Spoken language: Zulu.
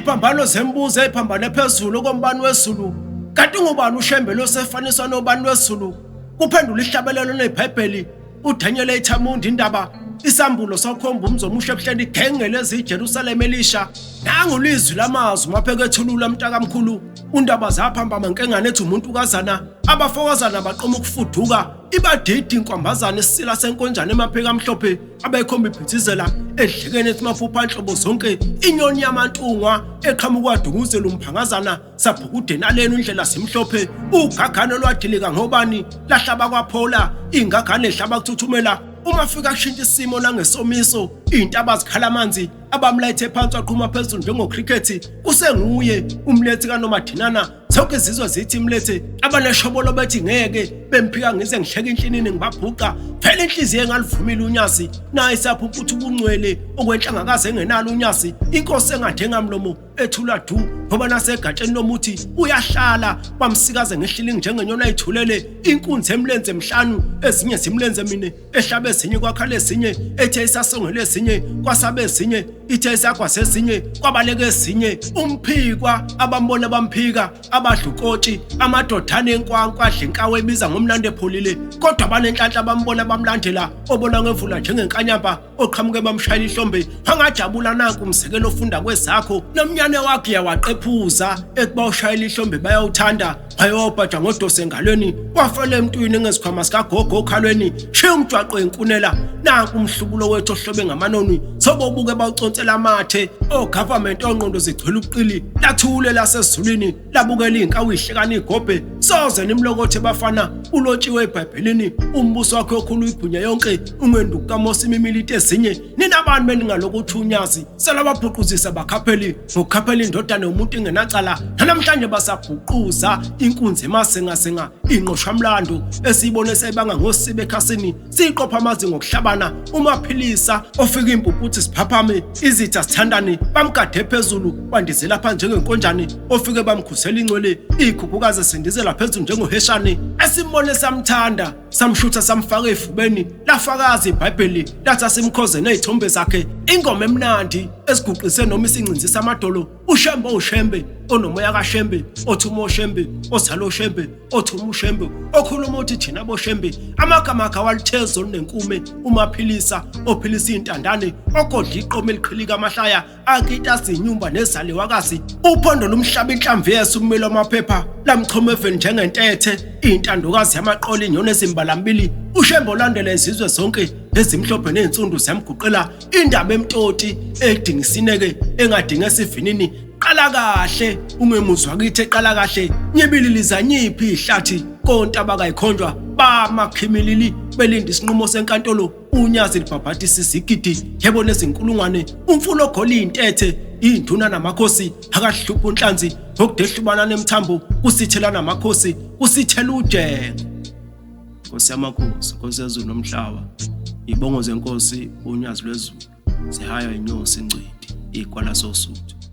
Iziphambano zembuzo eziphambane phezulu kombani wezulu. Kanti ngubani uShembe lo sefaniswa nobani wezulu? Kuphendula ihlabelelo neBhayibheli uDaniel Ethamundi indaba isambulo sokhomba umzi omusha ebuhleni igengelezi iJerusalem elisha. Nangu lizwi lamazwi maphekethulula mntakamkhulu undaba zaphamba amankengane ethi umuntu kazana abafokazana baqoma ukufuduka ibadidi inkwambazana isisila senkonjane emapheka amhlophe abekhomba ibhithizela edlekeni ethi maphupha nhlobo zonke inyoni yamantungwa eqhamuka wadunguzela umphangazana sabhukude nalena indlela simhlophe ugagane olwadilika ngobani lahlaba kwaphola ingagane ehlaba kuthuthumela uma fika kushintsha isimo nangesomiso iy'ntaba zikhala amanzi abamlayithe phansi waqhuma phezulu njengocricket kusenguye umlethi kanomadinana zonke izizwe zithi mlethe abaneshobolo bethi ngeke bemphika ngize ngihleke inhlinini ngibabhuqa phela inhliziyo engalivumile unyazi naye siyaphuphutha ubungcwele okwenhlangakazi engenalo unyazi inkosi engathenga mlomo ethula du ngoba nasegatsheni lomuthi uyahlala bamsikaze ngehlilingi njengenyoni ayithulele inkunzi emlenze emhlanu ezinye zimlenze mine ehlabe ezinye kwakhala ezinye ethe isasongela ezinye kwasabe ezinye ithe isagwasa ezinye kwabaleka ezinye umphikwa abambona bamphika abadla ukotshi amadodana enkwankwa adla inkawu ebiza ngomlando epholile kodwa banenhlanhla bambona bamlandela obona ngemvula njengenkanyamba oqhamuke bamshayela ihlombe wangajabula nanku umzekelo ofunda kwezakho nomnyane wakhe yawaqephuza ekuba ushayela ihlombe bayawuthanda wayewabhaja ngodose engalweni wafela emntwini ngezikhwama sikagogo okhalweni shiya umjwaqo enkunela nanku umhlubulo wethu ohlobe ngamanoni sobobuke bawuconsela amathe ogovernment ongqondo zigcwele ubuqili lathule lasezulwini labukela iy'nkawu ihlekana igobhe soze nimlokothe bafana ulotshiwe ebhayibhelini umbuso wakhe okhulu uyibhunya yonke ungenduku kaMose imimiliti ezinye nina bantu beningalokuthi unyazi selababhuquzisa bakhapheli ngokukhaphela indodana yomuntu ingenacala nanamhlanje basabhuquza inkunzi emasengasenga inqoshamlando esiyibone seyibanga ngosiba ekhasini siqopha amazi ngokuhlabana umaphilisa ofika impumputhu siphaphame izitha sithandane bamgade phezulu bandizela phansi njengenkonjane ofike bamkhusela ingcwele ikhukhukazi sindizela phezulu njengoheshane esimbone samthanda samshutha samfaka efubeni lafakaza iBhayibheli lathi asimkhoze nezithombe zakhe ingoma emnandi esiguqise noma isincinzisa amadolo uShembe uShembe onomoya kaShembe othuma oShembe ozala oShembe othuma uShembe okhuluma uthi thina boShembe amagama akhe awalithezi olunenkume umaphilisa ophilisa iy'ntandane ogodla iqoma eliqhilika amahlaya akitasa inyumba nezaliwakazi uphondo lomhlaba inhlamvu yesu ummeli wamaphepha lamchoma eveni njengentethe intandokazi yamaqola inyoni ezimbalambili uShembe olandela izizwe zonke ezimhlophe nezinsundu ziyamguqela indaba emtoti edinga isineke engadinga esivinini qala kahle ungemuzwa kithi eqala kahle nyibililiza nyiphi ihlathi kontaba kayikhonjwa bamakhimilili belinda isinqumo senkantolo unyazi libhabhatisa izigidi yebo nezinkulungwane umfulo ogoli intethe induna namakhosi akahlupha unhlanzi ngokudehlubana nemthambo kusithela namakhosi kusithela ujengo Nkosi yamakhosi Nkosi yezulu nomhlaba ibongo zenkosi unyazi lwezulu zihaywa inyosi incwidi igwala sosuthu.